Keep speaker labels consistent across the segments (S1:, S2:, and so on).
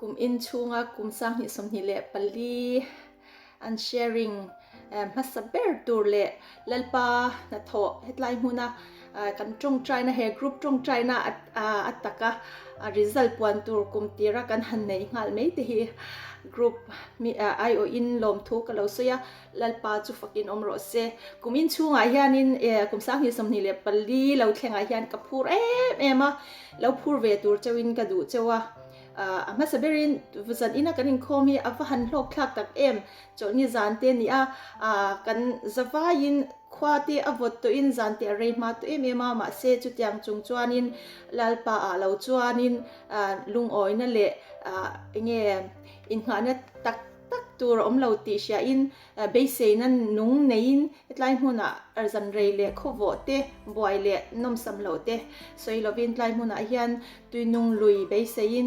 S1: Kum in chhunga kum 2024 an sharing hmasa ber tur leh Lalpa hnathawh hetlai hmuna kan tawngtaina he group tawngtaina a taka result puan tur kum tira kan han nei nghal mai te hi group mi aiawhin lawmthu ka lo sawi a. Lalpa chu fakin awm rawh se. Kum in chhungah hianin kum 2024 lo thlengah hian ka phur em em a, lo phur ve tur cheuhin ka duh cheu a. A hmasa berin zan ina kan inkhawm hi a va han hlawk thlak tak em. Chawlhni zan te ni a, kan zavaiin khua te a vawt tawhin zan te a rei hma tawh em em a, mahse chutiang chung chuanin Lalpa ah lo chuanin lungawina leh enge innghahna tak tak tur a awm lo tih hriain beiseina nung neiin hetlai hmunah zan rei leh khawvawh te, buai leh nawmsam loh te sawi lovin tlai hmunah hian tuinung lui beiseiin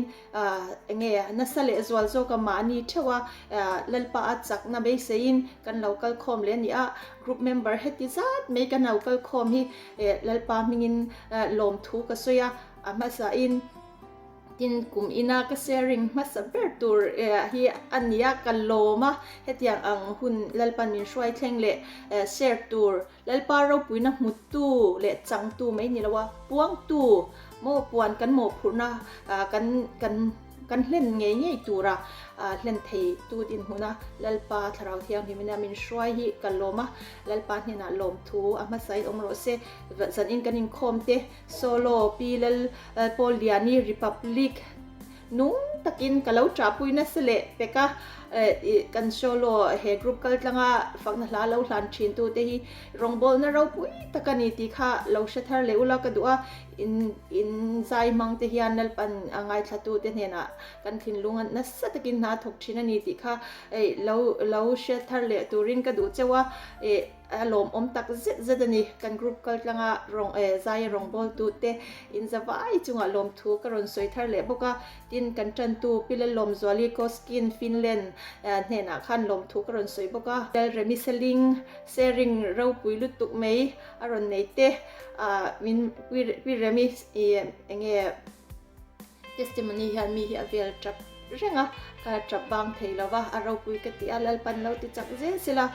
S1: enge nasa leh zual zawka mahni theuha Lalpa a chakna beiseiin kan lo kal khawm leh a ni a, group member heti zat mai kan lo kal khawm hi Lalpa hmingin lawmthu ka sawi a, a hmasain. Tin, kum ina ka sharing hmasa ber tur hi a ni a, ka lawm a, hetiang ang hun Lalpan min hruai thleng leh share tur, Lalpa ropuina hmutu leh changtu mai ni lo a, puangtu maw puan kan mawhphurhna kan kan kan hlen ngei ngei tura hlen thei tu dinhmuna Lalpa Thlarau Thianghlimina min hruai hi ka lawm a, Lalpa hnenah lawmthu a hmasain awm rawh se, zanin kan inkhawm te. Solo, Pi Lal Pawlliani Republic nung takin ka lo ṭahpui nasa leh pek a, kan solo he group kal tlanga fakna hla lo hlan ṭhin tute hi rawngbawlna ropui tak a ni tih kha lo hre thar leh ula ka duh a, in in zai hmang te hian Lalpan a ngaithlatute hnenah kan thinlung a nasa takin hna thawk ṭhin a ni tih kha lo lo hre thar leh turin ka duh cheu a. A lawmawm tak zet zet a ni. Kan group kal tlanga rawng eh zaia rawngbawltu te in zavai chungah lawmthu ka rawn sawi thar leh bawk a. Tin, kan tantu Pi Lalawmzuali Koskin, Finland, hnenah khan lawmthu ka rawn sawi bawk a. Lalremi Seling, sharing ropui lutuk mai a rawn nei te. Ah min Pi Remi ih enge Testimony hian mi hi a vel tap reng a, ka tap bang thei lo va, a ropui ka ti a, Lalpan lo ti chak zel sela.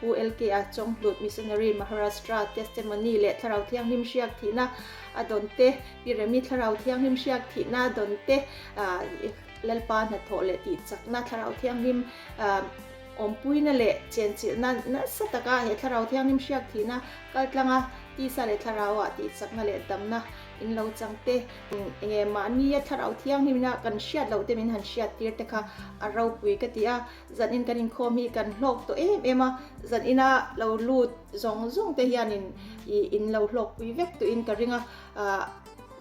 S1: Pu LK a Chawnglut Missionary Maharashtra Testimony leh Thlarau Thianghlim hriak thihna a dawn te, Pi Remi Thlarau Thianghlim hriak thihna a dawn te, Lalpa hnathawh leh tih chakna Thlarau Thianghlim awmpuina leh chenchilhna nasa taka he Thlarau Thianghlim hriak thihna kaltlanga tisa leh thlarauah tih chakna leh damna in lo chang te. Enge mahnia thlarau thianghlimna kan hriat loh te min han hriat tir te kha a ropui ka ti a, zanin kan inkhawm hi kan hlawk tawh em em a, zanina lo lut zawng zawng te hianin ih in lo hlawkpui vek tuhin ka ring a, ah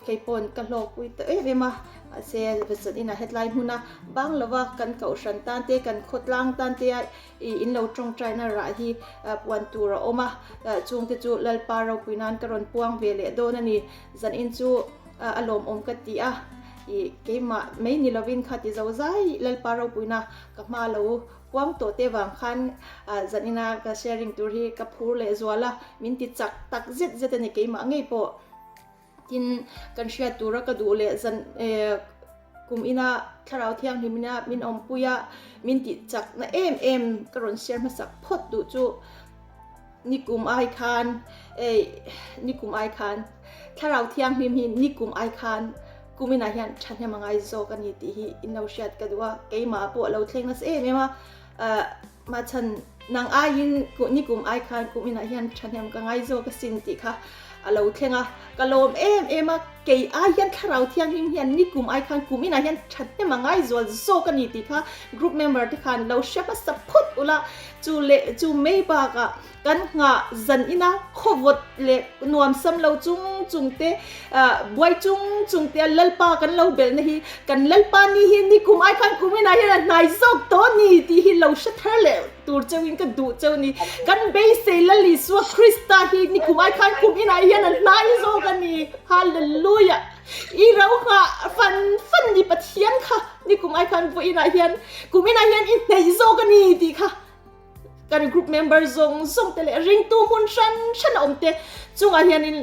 S1: kei pawn ka hlawkpui tawh em em a, mahse zanina hetlai hmuna bang lova kan kohhran tan te kan khawtlang tan te a ih in lo tawngtaina rah hi puan tur a awm a, chungte chu Lalpa ropui nan ka rawn puang ve leh dawn a ni. Zanin chu a lawmawm ka ti a, ih keimah mai ni lovin kha ti zo zai Lalpa ropuina ka hma lo puang tawh te vang khan zanina ka sharing tur hi ka phur leh zual a, min ti chak tak zet zet a ni keimah ngei pawh. Tin, kan hriat tura ka duh leh zan kum ina Thlarau Thianghlimina min awmpui a, min tih chakna em em ka rawn share hmasak phawt duh chu. Nikum ai khan ei nikum ai khan thlarau thianghlim hi nikum ai khan kuminah hian thahnem a ngai zawk a ni tih hi in lo hriat ka duh a, keimah pawh a lo thleng nasa em em a, ah mahchhan nang aiin nikum ai khan kuminah hian thahnem ka ngai zawk asin tih kha a lo thleng a, ka lawm em em a, kei ai hian thlarau thianghlim hian nikum ai khan kuminah hian thahnem a ngai zual zawk a ni tih kha group member te khan lo hre hmasa phawt ula. Chu leh chu mai bakah kan nghah zan ina khawvawt leh nuam sam lo chung chung te, buai chung chung te a Lalpa kan lo belhna hi kan Lalpa ni hi nikum ai khan kum inah hian a hnai zawk tawh a ni tih hi lo hre thar leh tur cheuhin ka duh cheu a ni. Kan beisei Lal Isua Krista hi nikum ai khan kum inah hian a hnai zawk a ni. Hallelujah! I ro nghah fan fan ni Pathian kha nikum ai khan vawiinah hian kum inah hian i hneih zawk a ni tih kha kan group member zawng zawng te leh ringtu hmun hran hran a awm te chungah hianin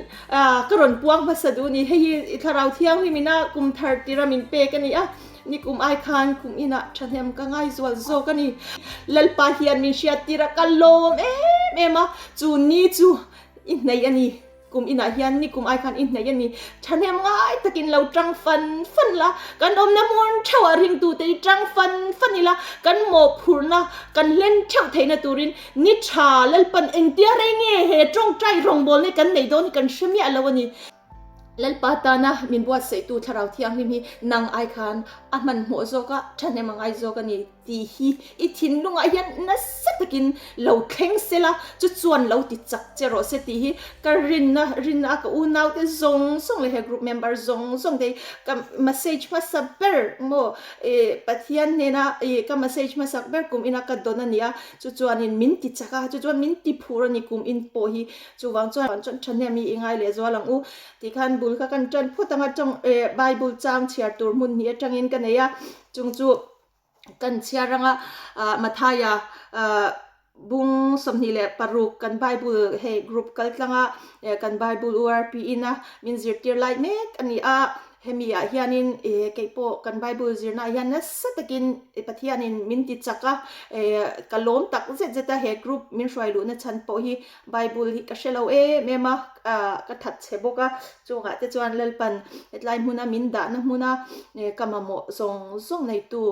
S1: ka rawn puang hmasa duh a ni. Hei hi thlarau thianghlim ina kum thar tira min pek a ni a. Nikum ai khan kum inah thahnem ka ngai zual zawk a ni. Lalpa hian min hriattir a, ka lawm em em a, chu ni chu i hneih a ni. Kum inah hian nikum ai khan i hneih a ni. Thahnem ngai takin lo tang fan fan la, kan awmna hmun theuhah ringtute hi tang fan fan ila, kan mawhphurhna kan hlen theuh theihna turin ni tha Lalpan engtia rei nge he tawngtai rawngbawlna hi kan neih dawn hi kan hre miah lo a ni. Lalpa tana min buatsaihtu Thlarau Thianghlim hi nang ai khan a hmanhmawh zawk a, thahnem a ngai zawk a ni tih hi i thinlungah hian nasa takin lo thleng se la, chu chuan lo ti chak che rawh se tih hi ka rinna, rinna a ka unaute zawng zawng leh he group member zawng zawng te hi ka message hmasa ber maw ih Pathian hnena ih ka message hmasak ber kum ina ka dawn a ni a, chu chuanin min ti chak a, chu chuan min ti phur a ni kum in pawh hi. Chuvang chuan chuan thahnem hi i ngai leh zual ang u. Tikhan bul kha kan tan phawt ang a, tawng eh Bible chang chhiar tur hmun hnih atangin ka nei a, chung chu kan chhiar anga ah Mathaia ah bung 26 kan Bible hei group kal tlanga eh kan Bible URP ina min zirtir lai mek a ni a. Hemi ah hianin eh kei pawh kan Bible zirna ah hian nasa takin Pathianin min ti chak a, eh ka lawm tak zet zet a, he group min hruai luhna chhan pawh hi Bible hi ka hre lo em em a, ah ka that chhe bawk a, chungah te chuan Lalpan hetlai hmuna min dahna hmuna eh ka mamawh zawng zawng neitu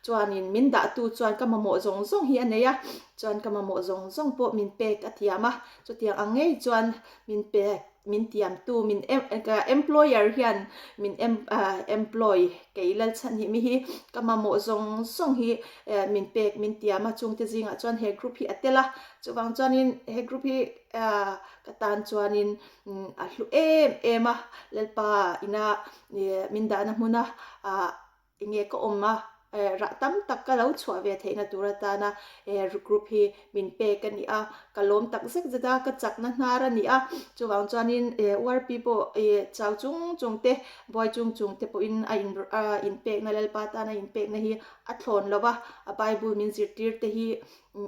S1: chuanin min dahtu chuan ka mamawh zawng zawng hi a nei a, chuan ka mamawh zawng zawng pawh min pek a thiam a, chutiang ang ngei chuan min pek. Min tiamtu, min ka employer hian min employ kei Lalchhanhimi hi ka mamawh zawng zawng hi min pek min tiam a, chungte zingah chuan he group hi a tel a, chuvang chuanin he group hi ka tan chuanin a hlu em em a, Lalpa ina min dahna hmuna Enge ka awm a, rah tam tak ka lo chhuah ve theihna tur atana he group hi min pek a ni a, ka lawm tak zet zet a, ka chakna hnar a ni a, chuvang chuanin URP pawh chau chung chung te, buai chung chung te pawhin a in a inpekna Lalpa tana inpekna hi a thlawn lo va, a Bible min zirtir te hi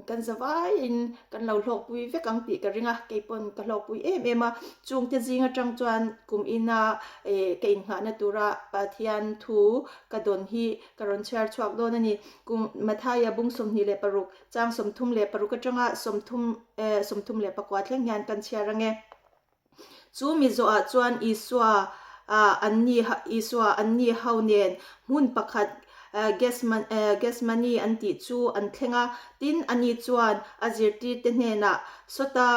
S1: Kan za vaiin kan lo hlawkpui vek ang tih ka ring a, kei pawn ka hlawkpui em em a, chungte zing atang chuan kum ina ka innghahna tura Pathian thu ka dawn hi ka rawn chhiar chhuak dawn a ni. Kum Mathaia bung 26 chang 36 atanga 34 thleng hian kan chhiar ang e. Chu mi zawhah chuan Isua anni Isua anni ho nen hmun pakhat Gethsemane an tih chu an thleng a. Tin, ani chuan a zirtirte hnenah, Sawta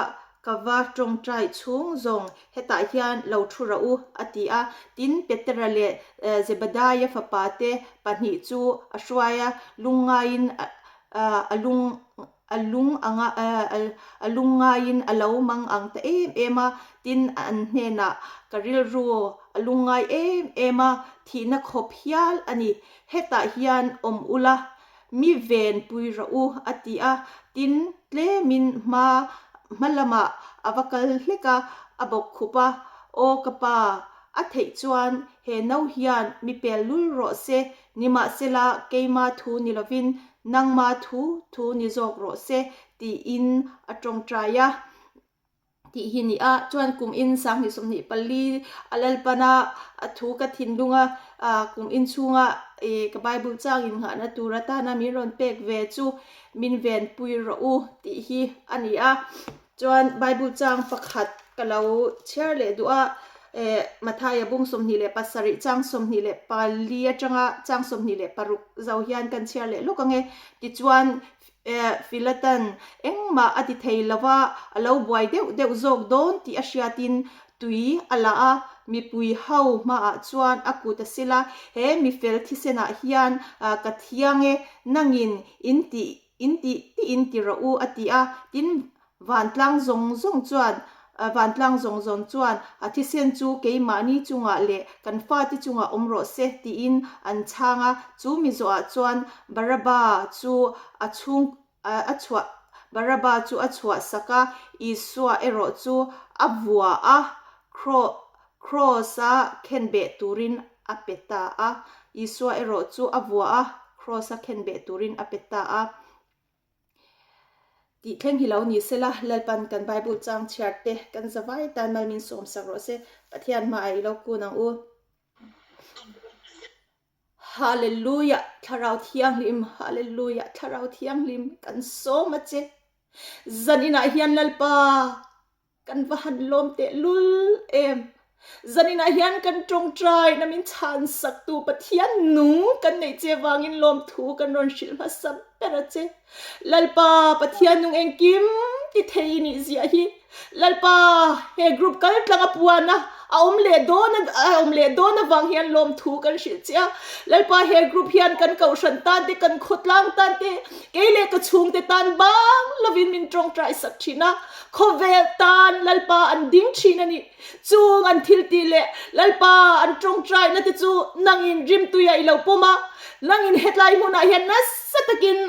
S1: ka va tawngtai chhung zawng hetah hian lo thu rawh u, a ti a. Tin, Petera leh Zebediah fapate pahnih chu a hruai a, lungngaiin a lung A lung anga a lung ngaiin a lo mang ang ta em em a, tin an hnenah ka rilru a lung ngai em em a, thihna khawp hial a ni, hetah hian awm ula, mi ven pui rawh u a ti a, tin tlemin hma hma lamah a va kal hlek a, a bawk khup a, Aw ka pa, a theih chuan he no hian mi pel lul rawh se, Nimahsela, keima thu ni lovin nangma thu thu ni zawk rawh se, tiin a tawngtai a tih hi ni a. Chuan kum in 2024 a Lalpan a, a thu ka thinlung a, kum in chhunga ka Bible chang innghahna tur atana min rawn pek ve chu min venpui rawh u tih hi a ni a. Chuan Bible chang pakhat ka lo chhiar leh duh a, eh Mathaia bung 27 chang 24 atanga chang 26 zo hian kan chhiar leh lawk ang e. Tichuan eh Philatan engmah a ti thei lo va, a lo buai deuh deuh zawk dawn tih a hriatin tui a la a, mipui ho hmaah chuan a kut a sil a, he mifel thisenah hian ka thiang e, nangin in tih In tih tih in ti rawh u, a ti a. Tin, vantlang zawng zawng chuan, vantlang zawng zawng chuan a thisen chu keimahni chungah leh kan fate chungah awm rawh se, tiin an chhang a. Chu mi zawhah chuan Baraba chu a chhung a chhuah Baraba chu a chhuah sak a, Isua erawh chu a vua a, Kraws-a khenbeh turin a pe ta a. Isua erawh chu a vua a, Kraws-a khenbeh turin a pe ta a. Tih thleng hi lo ni sela, Lalpan kan Bible chang chhiar te kan zavai tan mal min sawmsak rawh se. Pathian hmaah i lo kun ang u. Hallelujah Thlarau Thianghlim Hallelujah Thlarau Thianghlim kan sawm a che. Zaninah hian Lalpa kan va han lawm teh lul em. Zaninah hian kan tawngtai na min chhan sak tu Pathian nung kan neih che vangin lawmthu kan rawn hrilh hmasa ber a che. Lalpa Pathian nung engkim ti thei i nih ziah hi. Lalpa he group kal tlang a puan a a awm leh dawn a a awm leh dawn avang hian lawmthu kan hrilh che a. Lalpa he group hian kan kohhran tan te kan khawtlang tan te kei leh ka chhungte tan bang lovin min tawngtai sak thin a. Khawvel tan Lalpa an ding thin a ni. Chung an thil tih leh Lalpa an tawngtaina te chu nangin rimtuia i lo pawm a, nangin hetlai hmunah hian nasa takin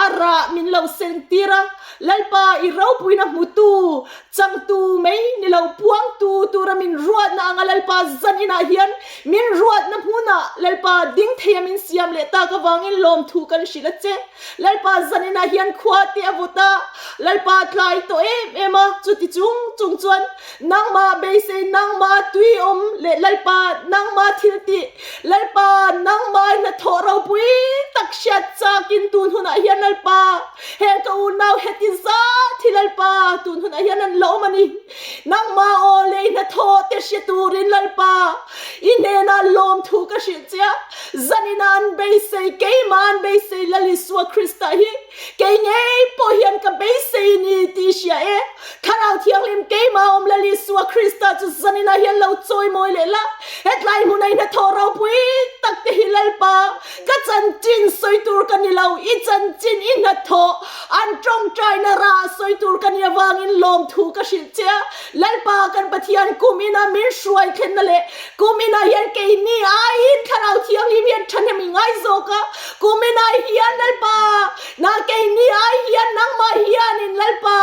S1: a rah min lo sentir a. Lalpa i ropuina hmutu, changtu mai ni lo puangtu tura min ruatna anga Lalpa zan inah hian min ruatna hmunah Lalpa ding theia min siam leh tak avangin lawmthu kan hrilh a che. Lalpa zaninah hian khua te a vawt a, Lalpa tlai tawh em em a, chuti chung chung chuan nangmah beisei, nangmah tui awm leh Lalpa nangmah thil tih, Lalpa nangmah hnathawh ropui tak hriat chakin tun hunah hian Lalpa heng ka unau heti zat hi Lalpa tun hunah hian an la awm a ni. Nangmah aw leh i hnathawh te hre turin Lalpa i hnenah lawmthu ka hrilh che a, Zanina an beisei, keimah an beisei Lal Isua Krista hi kei ngei pawh hian ka beisei ni tih hria e. Thlarau Thianghlim keimah awm Lal Isua Krista chu zanina hian lo chawimawi leh la, hetlai hmuna i hnathawh ropui tak te hi Lalpa ka chanchin sawi tur ka ni lo, i chanchin i hnathawh an tawngtaina rah sawi tur ka ni avangin lawmthu ka hrilh che a, Lalpa kan Pathian kum ina min hruai thlenna leh Kum inah hian keini aiin Thlarau Thianghlim hian thahnem i ngai zawk a, kum inah hian Lalpa, na keini ai hian nangmah hianin Lalpa,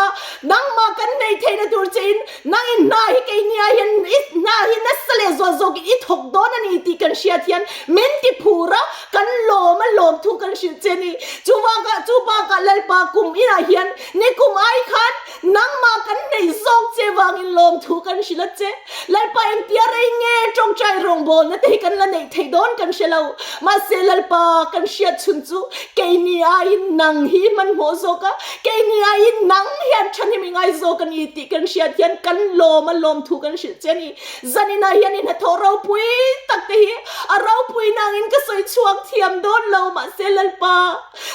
S1: nangmah kan neih theihna tur chein nangin hna hi keini ai hian i hna hi nasa leh zual zawkin i thawk dawn a ni tih kan hriat hian min ti phur a, kan lawm a lawm thu kan hrilh che a ni. Chuvangah chu bakah Lalpa kum inah hian nikum ai khan Nangmah kan nei zawk che vangin lawmthu kan hrilh a che. Lalpa engtia rei nge tawngtai rawngbawlna te hi kan la neih theih dawn kan hre lo. Mahse Lalpa kan hriat chhun chu keini aiin nang hi hmanhmawh zawk a, keini aiin nang hian thahnem i ngai zawk a ni tih kan hriat hian kan lawm a lawmthu kan hrilh che a ni. Zaninah hian i hnathawh ropui tak te hi a ropui nangin ka sawi chhuak thiam dawn lo mahse Lalpa,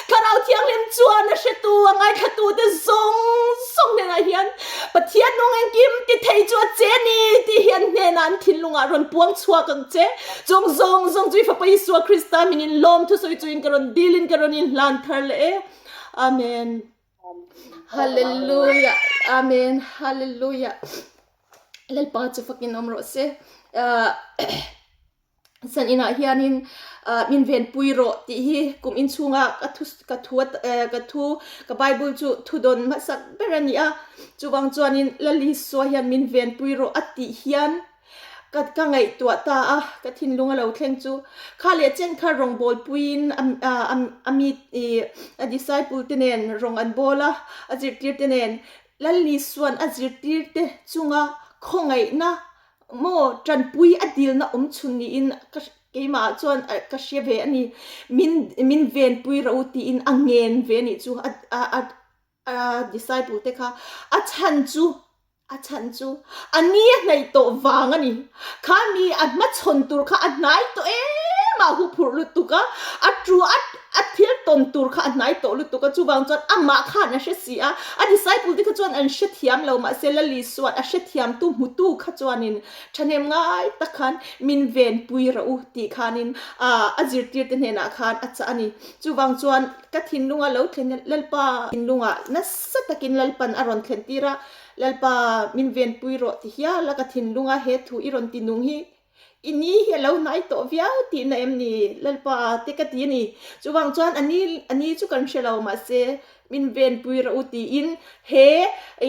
S1: Thlarau Thianghlim chuan a hretu, a ngaithlatute zawng zawng hnenah hian Pathian nung engkim ti thei chu a che ni tih hi an hnenah an thinlungah rawn puang chhuak ang che. Chung zawng zawng chu i Fapa Isua Krista mingin lawm thusawi chuin ka rawn dilin ka rawn inhlan thar leh e. Amen. Hallelujah. Amen. Hallelujah. Lalpa chu fakin awm rawh se. Uh, Zan inah hianin min venpui rawh tih hi kum inchhunga ka thu ka thu ka thu ka bible chu thu dawn hmasak ber a ni a chuvang chuanin Lal Isua hian min venpui rawh a tih hian ka ka ngaihtuah ta a ka thinlung a lo thleng chu kha leh chen kha rawngbawl puiin a a a mi ih a disciple te nen rawng an bawl a a zirtir te nen Lal Isua'n a zirtir te chunga khawngaihna Maw tanpui a dilna awm chhun niin ka keimah ah chuan ka hria ve a ni. Min min venpui ro tiin a ngen ve a nih chu a a a disciple te kha a chhan chu a chhan chu a ni a hnaih tawh vang a ni. Kha mi a hmachhawn tur kha a hnai tawh em a huphurh lutuk a, a tu a A thil tawn tur kha a hnai tawh lutuk a, chuvang chuan amah khan a hre si a, a disciple te kha chuan an hrethiam lo, mahse Lali suan a hrethiamtu hmutu kha chuanin thahnem ngai tak khan min venpui rawh u tih khanin a zirtirte hnenah khan a chah a ni. Chuvang chuan ka thinlunga lo thlen Lalpa thinlungah nasa takin Lalpan a rawn thlen tir a, Lalpa min venpui rawh ti hial a ka thinlunga he thu i rawn ti nung hi I ni hi a lo hnai tawh viau tihna em ni? Lalpa te ka ti a ni. Chuvang chuan a ni a ni chu kan hre lo mahse min venpui rawh u tiin he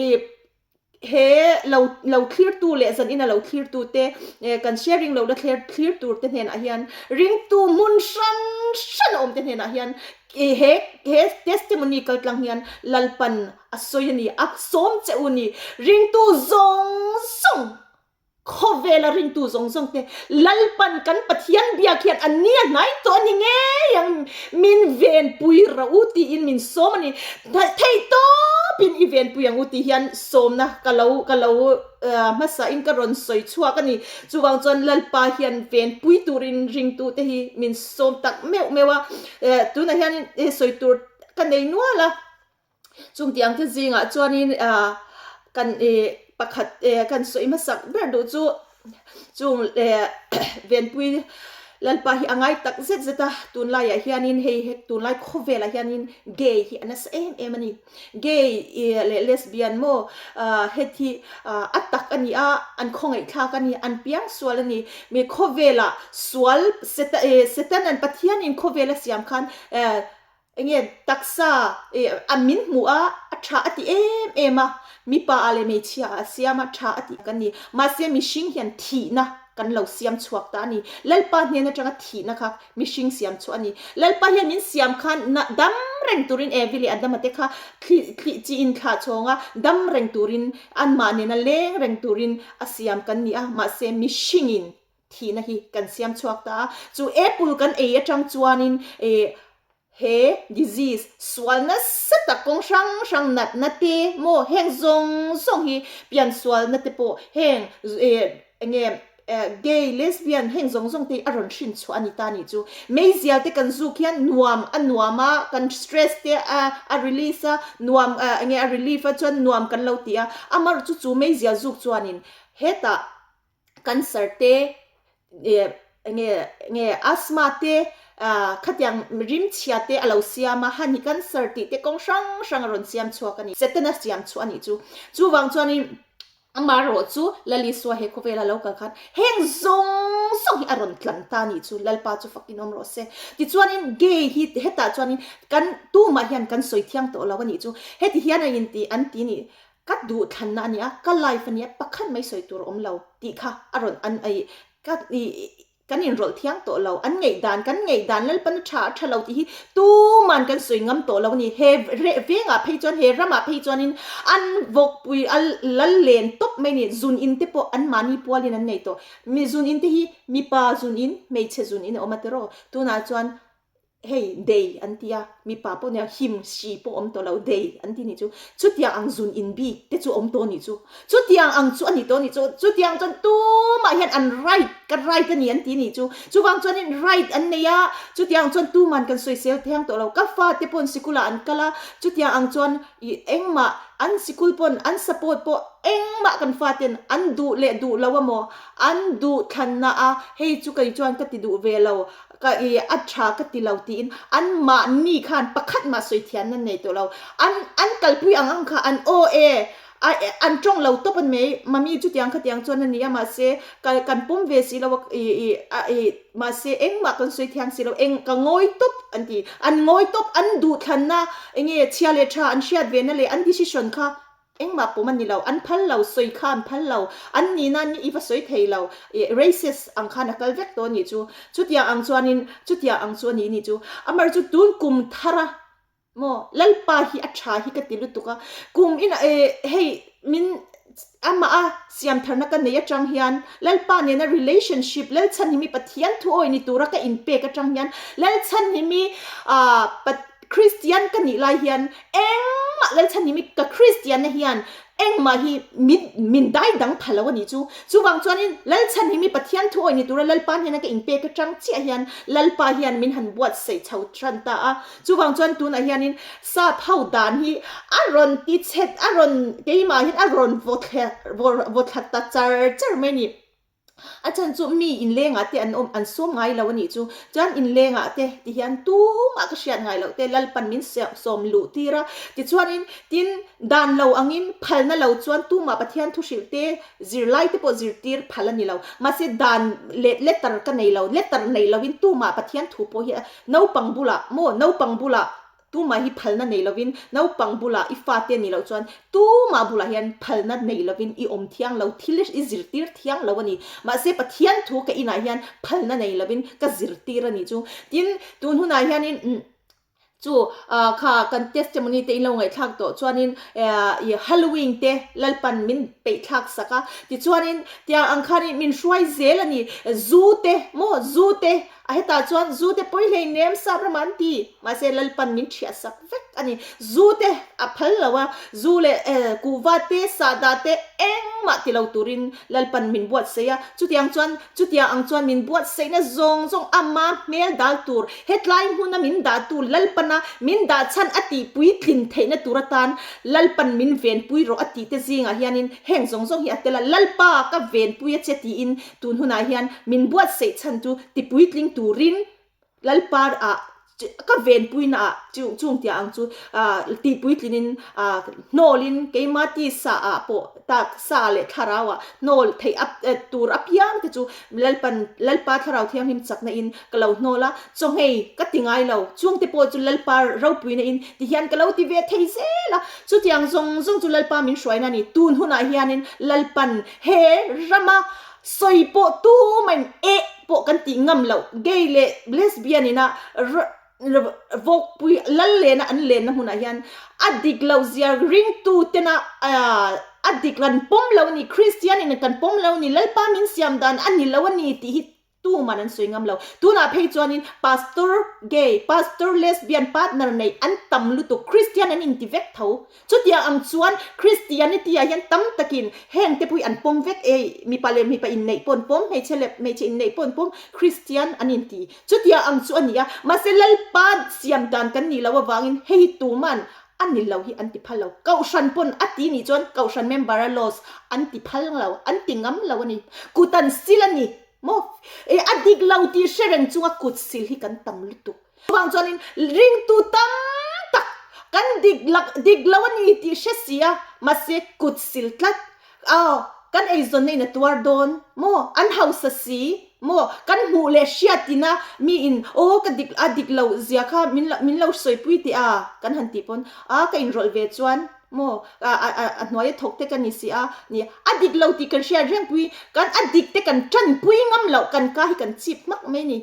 S1: ih he lo lo thlirtu leh zanin a lo thlirtu te kan sharing lohna thler thlir tur te hnenah hian ringtu hmun hran hran a awm te hnenah hian he he testimony kaltlang hian Lalpan a sawi a ni a sawm che u ni ringtu zawng zawng. Khawvela ringtu zawng zawng te Lalpan kan Pathian biak hian an ni a hnai tawh a ni ngei ang, min venpui rawh u tiin min sawm a ni. Thei tawpin i venpui ang u tih hian sawmna ka lo ka lo hmasain ka rawn sawi chhuak a ni. Chuvang chuan Lalpa hian venpui turin ringtu te hi min sawm tak meuh meuh a, tunah hian sawi tur ka nei nual a. Chung tiang te zingah chuanin ah kan ih pakhat eh kan sawi hmasak ber duh chu chung eh venpui Lalpa hi a ngai tak zet zet a tunlaiah hianin hei he tunlai khawvelah hianin gay hi a nasa em em a ni gay ih leh lesbian maw ah heti ah a tak a ni a an khawngaihthlak a ni an piang sual a ni mi khawvelah sual seta eh Setanan Pathianin khawvel a siam khan eh Enge taksa a min hmuh a, a tha a ti em em a, mipa ah leh hmeichhia ah a siam a, tha a tih kan ni. Mahse mihring hian thihna kan lo siam chhuak ta a ni. Lalpa hnen atanga thihna kha mihring siam chhuah a ni. Lalpa hian min siam khan dam reng turin Evi leh Adama te kha thlih thlih chi in thlah chhawng a, dam reng turin anmah nena leng reng turin a siam kan ni a, mahse mihringin Thihna hi kan siam chhuak ta a, chu apple kan ei atang chuanin eh he disease sual nasa tak kawng hrang hrang natna te maw heng zawng zawng hi piansualna te pawh heng eh enge gay, lesbian heng zawng zawng te hi a rawn hrin chhuah a ni ta nih chu. Meizial te kan zuk hian nuam a nuam a, kan stress te a a release a, nuam enge a relief a chuan nuam kan lo ti a, amaherawhchu chu meizial zuk chuanin hetah Cancer te eh enge enge asthma te ah khatiang rim chhia te a lo siam a hani cancer tih te kawng hrang hrang a rawn siam chhuak a ni Setana siam chhuah a nih chu chuvang chuanin amaherawh chu Lalisua he khawvela lo kal khan heng zawng zawng hi a rawn tlan ta a nih chu Lalpa chu fakin awm rawh se tichuanin gay hi hetah chuanin kan tumah hian kan sawi thiang tawh lo a nih chu heti hian a inti an ti nih Ka duh thlanna a nia, ka life a nia, pakhat mai sawi tur a awm lo tih kha a rawn an ei ka ih kan inrawlh thiang tawh lo, an ngaihdan kan ngaihdan Lalpan a tha a tha lo tih hi tuman kan sawi ngam tawh lo a ni. He reh vengah phei chuan he ramah phei chuanin an vawkpui a lal len tawp mai a ni, zun in te pawh an mahni pualin an nei tawh. Mi zun in te hi mipa zun in, hmeichhe zun in a awm a tiraw? Tunah chuan Hei dei an ti a, mipa pawh nia him hri pawh awm tawh lo dei an ti nih chu. Chutiang ang zun in bik te chu awm tawh nih chu. Chutiang ang chu a ni tawh nih chu. Chutiang chuan tumah hian an right ka right a ni an ti nih chu. Chuvang chuanin right an nei a, chutiang chuan tuman kan sawisel thiang tawh lo. Ka fate pawn sikulah an kal a, chutiang ang chuan ih engmah an sikul pawn an support pawh engmah kan faten an duh leh duh lo amaw an duh thlanna a hei chu kei chuan ka ti duh ve lo Ka i a tha ka ti lo tiin an mahni khan pakhat mah sawi thian nan nei tawh lo. An an kalpui ang ang kha an aw e a an tawng lo tawp a ni mai. Mami chutiang khatiang chuan a ni a mahse ka kan pawm ve si lo a i i a i mahse engmah kan sawi thiang si lo eng ka ngawi tawp an ti. An ngawi tawp an duhthlanna enge chhia leh tha an hriat ve na leh an decision kha Engmah pawm a ni lo, an phal lo, sawi kha an phal lo, an nihna ni i va sawi thei lo, ih racist ang khan a kal vek tawh a nih chu, chutiang ang chuanin chutiang ang chu a nih nih chu, amar chu tun kum thar a maw Lalpa hi a tha hi ka ti lutuk a, kum in eh hei min amah a siam tharna ka nei atang hian Lalpa nena relationship Lalchhanhimi Pathian thu awi ni tura ka inpek atang hian Lalchhanhimi ah Kristian ka nih lai hian engmah Lalchhanhimi ka Kristianna hian engmah hi min min dai dang pha lo a nih chu. Chuvang chuanin Lalchhanhimi Pathian thu awih ni tura Lalpa hnena ka inpek atang chiah hian Lalpa hian min han buatsaih chho tan ta a. Chuvang chuan tunah hianin sap ho dan hi a rawn ti chhet a rawn keimah hian a rawn vaw thle vaw thla ta char char mai a ni. A chhan chu mi inlengah te an awm an sawm ngai lo a nih chu. Chuan inlengah te ti hian tumah ka hriat ngai loh te Lalpan min sawm luh tir a. Tichuanin tin dan lo angin phalna lo chuan tumah Pathian thu hrilh te zirlai te pawh zirtir phal a ni lo. Mahse dan leh letter ka nei lo, letter nei loin tumah Pathian thu pawh hi naupang bulah maw naupang bulah Tumah hi phalna nei lovin naupang bulah i fate nih loh chuan tumah bulah hian phalna nei lovin i awm thiang lo, thil i zirtir thiang lo a ni. Mahse Pathian thu ka inah hian phalna nei lovin ka zirtir a nih chu. Tin, tun hunah hianin umm. Chu kha kan testimony te in lo ngaihthlak tawh chuanin i Halloween te Lalpan min peihthlak sak a, tichuanin tiang ang khanin min hruai zel a ni. Zu te maw zu te a hetah chuan zu te pawi hlei nem sap ramah an ti, mahse Lalpan min thiah sak vek a ni. Zu te a phal lo a, zu leh kuhva te sahdah te engmah ti lo turin Lalpan min buatsaih a, chutiang chuan Chutiang ang chuan min buatsaihna zawng zawng ama hmel dal tur, hetlai hmuna min dahtu Lalpana min dah chhan a tih puitlin theihna tur atan Lalpan min venpui rawh a tih te zingah hianin heng zawng zawng hi a tel a, Lalpa ka venpui a che tiin tun hunah hian min buatsaih chhan chu ti puitling turin Lalpa ah ka venpuina ah chung tia ang chu tih puitlinin hnawlin keima tisa ah pawh taksa leh thlarau ah hnawl theih tur apiang te chu Lalpan Lalpa thlarau thianghlim chakna in ka lo hnawl a, chawnghei ka ti ngai lo chung te pawh chu Lalpa ropuina in ti hian ka lo ti ve thei zel a, chutiang zawng zawng chu Lalpa min hruaina a ni. Tun hunah hianin Lalpan he rama Sawi pawh tumain eh pawh kan tih ngam loh, gay leh lesbian ina vawkpui lal lena an lenna hmunah hian a dik loh zia ringtu tena a dik kan pawm lo a ni, Kristian in kan pawm lo a ni, Lalpa min siam dan a ni lo a ni tih hi tuman an sawi ngam lo. Tunah phei chuanin pastor gay, pastor lesbian partner nei an tam lutuk, Kristian an inti vek tho. Chutiang ang chuan Christianity ah hian tam takin heng te pawh hi an pawm vek e, mipa leh mipa inneih pawh an pawm, hmeichhe leh hmeichhe inneih pawh an pawm, Christian an inti. Chutiang ang chu a ni a, mahse Lalpa siam dan kan nih loh avangin hei hi tuman a ni lo hi an ti phal lo. Kohhran pawn a ti nih chuan Kohhran member a loss an ti phal lo, an ti ngam lo a ni. Kut an sil a ni maw? E a dik lo tih hre reng chunga kut sil hi kan tam lutuk. Chuvang chuanin ringtu tam tak kan dik lak dik lo a ni tih hre si a, mahse kut sil tlat aw kan eizawnna in a tuar dawn maw, an hausa si maw, kan hmuh leh hriatina mi in aw ka dik a dik loh zia kha min lo min lo sawipui teh a kan han tih pawn a ka inrawlh ve chuan maw a a a hnuaia thawk te ka ni si a ni a dik lo tih kan hriat reng pui kan a dik te kan tanpui ngam loh kan ka hi kan chip hmak mai ni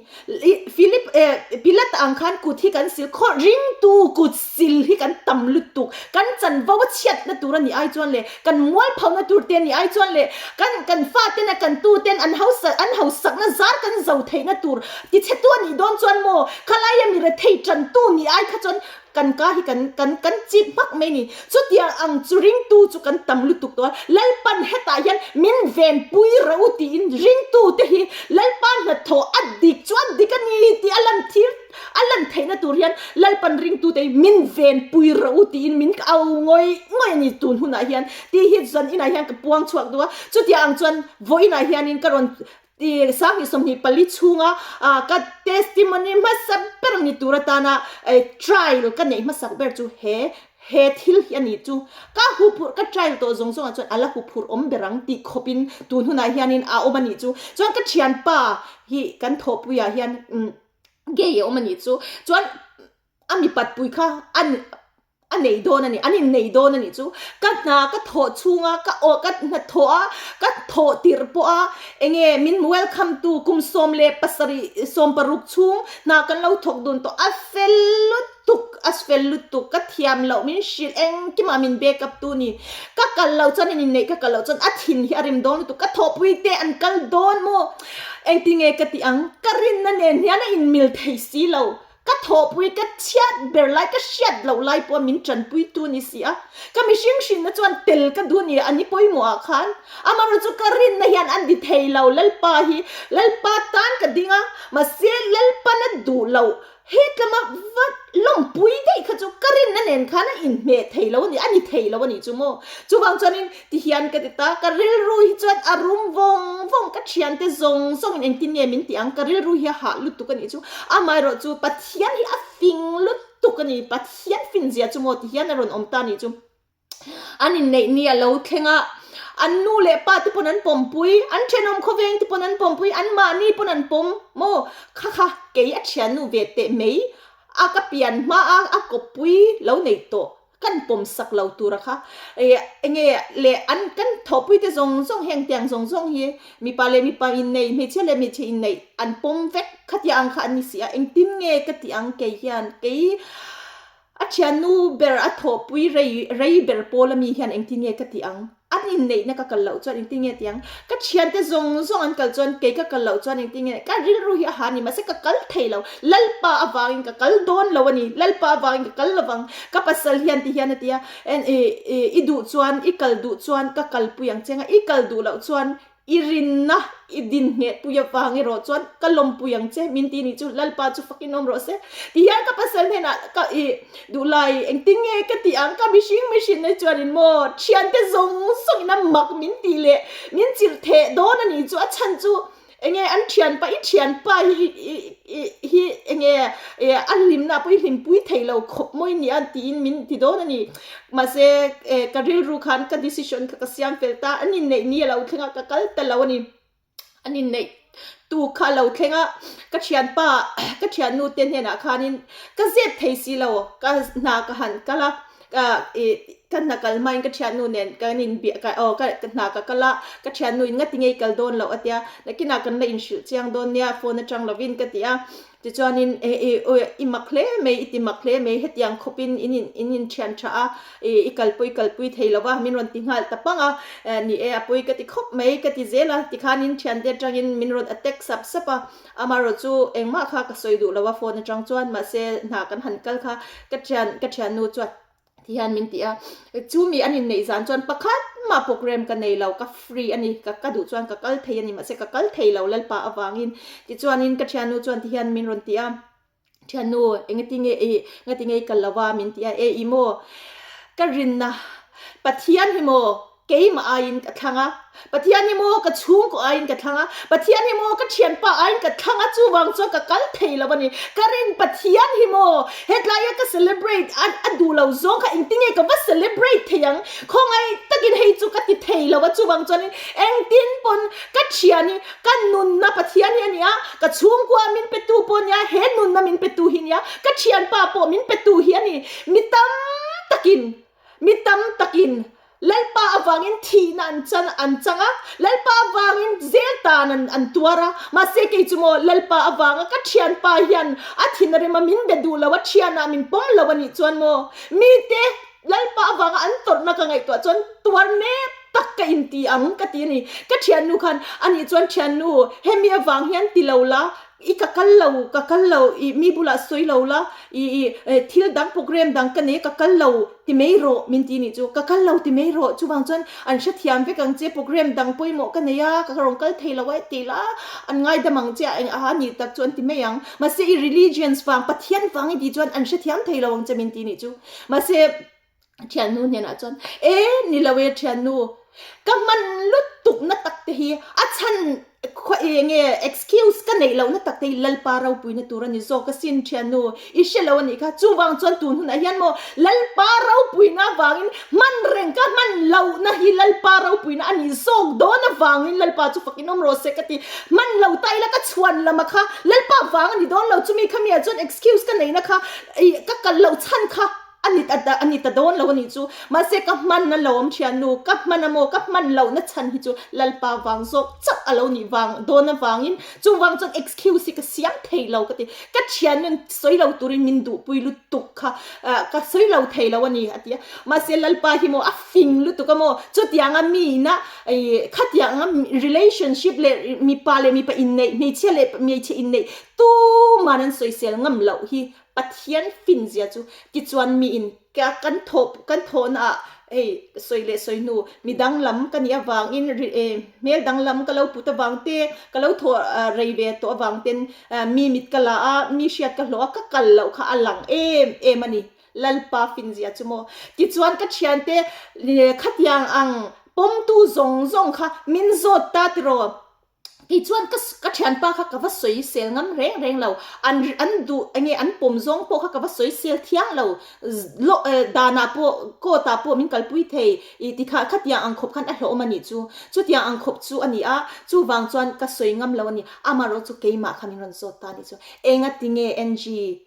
S1: Philip eh Pilata ang khan kut hi kan sil khawh ringtu kut sil hi kan tam lutuk kan chanvo a chhiatna tur a nih ai chuan leh kan mualphona tur te a nih ai chuan leh kan kan fa ten a kan tu ten an hausa an hausakna zar kan zo theihna tur tichhetu a nih dawn chuan maw khalaia mi rethei tantu nih ai kha chuan Kan ka hi kan kan kan chip hmak mai ni. Chutiang ang chu ringtu chu kan tam lutuk tawh a, Lalpan hetah hian min venpui ro tiin ringtu te hi Lalpa hnathawh a dik chu a dik a ni tih a lan thir a lan theihna tur hian Lalpan ringtu te hi min venpui ro tiin min au ngawih ngawih a ni tun hunah hian tih hi zan inah hian ka puang chhuak duh a. Chutiang ang chuan vawiinah hianin ka rawn Ti 2024 chhunga ka testimony hmasa ber ni tur atana trial ka neih hmasak ber chu he he thil hi a ni chu. Ka huphurh ka trial tawh zawng zawngah chuan a la huphurh awm ber ang tih khawpin tun hunah hianin a awm a nih chu. Chuan ka thianpa hi kan thawhpuiah hian gay a awm a nih chu. Chuan a mipat pui kha a a nei dawn a ni, an innei dawn a nih chu. Ka hna ka thawh chhunga ka aw ka hna thawh a, ka thawh tirh pawh a enge min welcome tu kum 17 16 chhung hna kan lo thawk dun tawh a fel lutuk a fel lutuk ka thiam loh min hrilh engkimah min back up tu ni. Ka kal loh chuan an inneih ka kal loh chuan a thin hi a rim dawn lutuk ka thawhpui te an kal dawn maw engtinge ka tih ang ka rinna nen hian a inmil thei si lo. Ka thawhpui ka chhiat ber lai, ka hriat loh lai pawh min tanpuitu ni si a. Ka mihring hrinna chuan tel ka duh ni a ni pawimawh ah khan. Amaherawhchu chu ka rinna hian an di thei lo, Lalpa hi Lalpa tan ka ding a, mahse Lalpan a duh loh hetlama va lawmpui daih kha chu ka rinna nen khan a inhmeh thei lo a ni, a ni thei lo a nih chu maw. Chuvang chuanin Ti hian ka ti ta, ka rilru hi chuan a rum vawng vawng, ka thiante zawng zawngin engtin nge min ti ang, ka rilru hi a hah lutuk a nih chu, amaherawh chu Pathian hi a fing lutuk a ni, Pathian fin zia chu maw ti hian a rawn awm ta a nih chu. An inneih ni a lo thleng a, an nu leh pa te pawn an pawmpui, an thenawm khawveng te pawn an pawmpui, an mahni pawn an pawm maw, kha kha kei a thiannu ve teh mai a ka pian hma a a kawppui lo nei tawh. Kan pawm sak lo tur a kha enge leh an kan thawhpui te zawng zawng heng tiang zawng zawng hi mipa leh mipa inneih hmeichhia leh hmeichhe inneih an pawm vek khatia ang kha an ni si a engtin nge ka tih ang kei hian kei. A thiannu ber a thawhpui rei rei ber pawl ami hian engtin nge ka tih ang? An inneihna ka kal loh chuan engtin nge tih ang? Ka thiante zawng zawng an kal chuan kei ka kal loh chuan engtin nge? Ka rilru hi a ha ni mahse ka kal thei lo. Lalpa avangin ka kal dawn lo a ni. Lalpa avangin ka kal lovang. Ka pasal hian ti hian a ti a, i duh chuan i kal duh chuan ka kalpui ang che nga, i kal duh loh chuan I rinna i din ngheh pui avang erawh chuan ka lawmpui ang che, min ti nih chu Lalpa chu fakin awm rawh se. Ti hian ka pasal hnenah ka i duhlai engtin nge ka tih ang, ka mihring mihrinna chuanin maw thiante zawng zawngin a mak min tih leh min chirh theh dawn a nih chu a chhan chu enge an thianpa i thianpa hi i hi enge a hlimna pawh i hlimpui thei lo khawp mawi nia tiin min ti dawn a ni. Mahse, ka rilru khan ka decision kha ka siam fel ta, an inneih ni a lo thleng a, ka kal ta lo a ni. An inneih tu kha a lo thleng a, ka thianpa, ka thiannu te hnenah khanin ka zep thei si lo, ka hna ka han kal a, ka ih ka hna kal hmain ka thiannu nen kan inbiak ka aw ka hna ka kal a, ka thiannu in ngati ngei kal dawn loh a tia, nakinah kan la inhrilh chiang dawn nia phone atang lovin ka ti a. Tichuanin e i i mak hle mai, i ti mak hle mai, hetiang khawpin in in in inthian tha a, i i kalpui kalpui thei lo va, min rawn ti nghal ta pang a, ni e a pawi ka ti khawp mai ka ti zel a, tikhanin thiante atangin min rawn attack sap sap a, amaherawh chu engmah kha ka sawi duh lo a phone atang chuan, mahse hna kan han kal kha ka thian ka thiannu chuan Ti hian min ti a, chumi an inneih zan chuan pakhat mah program ka nei lo, ka free a ni, ka ka duh chuan ka kal thei a ni, mahse ka kal thei lo Lalpa avangin. Tichuanin ka thiannu chuan ti hian min rawn ti a, Thiannu, engatinge i, ngatinge i kal lo a? min ti a, E i maw, ka rinna Pathian hi maw Keimah aiin ka thlang a, Pathian hi maw ka chhungkaw aiin ka thlang a, Pathian hi maw ka thianpa aiin ka thlang a, chuvang chuan ka kal thei lo a ni. Ka rin Pathian hi maw hetlaia ka celebrate a a duh lo zawng kha engtinge ka va celebrate thei ang? Khawngaih takin hei chu ka ti thei lo a, chuvang chuanin engtin pawn ka thian hi ka nunna Pathian hi a ni a, ka chhungkua min petu pawh a nia, he nunna min petu hi a nia, ka thianpa pawh min petu hi a ni. Mi tam takin, mi tam takin Lalpa avangin thihna an chan an chang a, Lalpa avangin zel tan an an tuar a, mahse kei chu maw Lalpa avanga ka thianpa hian a thin a rem a, min be duh lo a, thianah min pawm lo a nih chuan maw mite Lalpa avanga an tawrhna ka ngaihtuah chuan tuar nek tak ka inti ang ka ti a ni. Ka thiannu khan a nih chuan thiannu hemi avang hian ti lo la, I ka kal lo, ka kal lo, i mi bulah sawi lo la, i i thil dang program dang ka nei ka kal lo ti mai rawh min ti nih chu, ka kal lo ti mai rawh chuvang chuan an hrethiam vek ang che program dang pawimawh ka nei a, ka rawn kal thei lo a ti la, an ngaidam ang che a eng aha nih tak chu an ti mai ang, mahse i religions vang Pathian vang i tih chuan an hrethiam thei lo ang che min ti nih chu, mahse. Thiannu hnenah chuan, E, ni lo e thiannu, ka hman lutuk na tak te hi a chhan khaw eng nge excuse ka neih lohna tak te hi Lalpa ropuina tur a ni zawk asin thiannu, i hre lo a nih kha. Chuvang chuan tun hunah hian maw Lalpa ropuina avangin hman reng ka hman lohna hi Lalpa ropuina a nih zawk dawn avangin Lalpa chu fakin awm rawh se ka ti. Hman lo ta ila ka chhuan lama kha Lalpa vang a ni dawn lo, chumi khamiah chuan excuse ka neihna kha ka kal loh chhan kha A ni ta a ni ta dawn lo a nih chu. Mahse ka hman a lo awm thiannu, ka hman a maw, ka hman lohna chhan hi chu Lalpa vang zawk chauh a lo nih vang dawn avangin chuvang chuan excuse hi ka siam thei lo ka ti. Ka thiannun sawi lo turin min duhpui lutuk kha ka sawi lo thei lo a ni a ti a. Mahse Lalpa hi maw a fing lutuk a maw, chutianga miina khatianga relationship leh mipa leh mipa inneih, hmeichhia leh hmeichhe inneih tuman an sawisel ngam loh hi Pathian fin zia chu tichuan miin ka kan thawh kan thawhna ah hei sawi leh sawi hnu mi danglam ka nih avangin hmel danglam ka lo put avang te ka lo thawh rei ve tawh avang ten mi mit ka la a mi hriat ka hlawh a ka kal loh kha a lang em em a ni Lalpa fin zia chu maw tichuan ka thiante khatiang ang pawmtu zawng zawng kha min zawt ta tiraw. Kei chuan ka ka thianpa kha ka va sawi sel ngam reng reng lo, an an duh enge an pawm zawng pawh kha ka va sawi sel thiang lo, law danah pawh court ah pawh min kalpui thei i ti kha khatiang ang khawp khan a hlawhawm a nih chu, chutiang ang khawp chu a ni a, chuvang chuan ka sawi ngam lo a ni, amaherawh chu keimah kha min rawn zawt ta a nih chu, engatinge Angie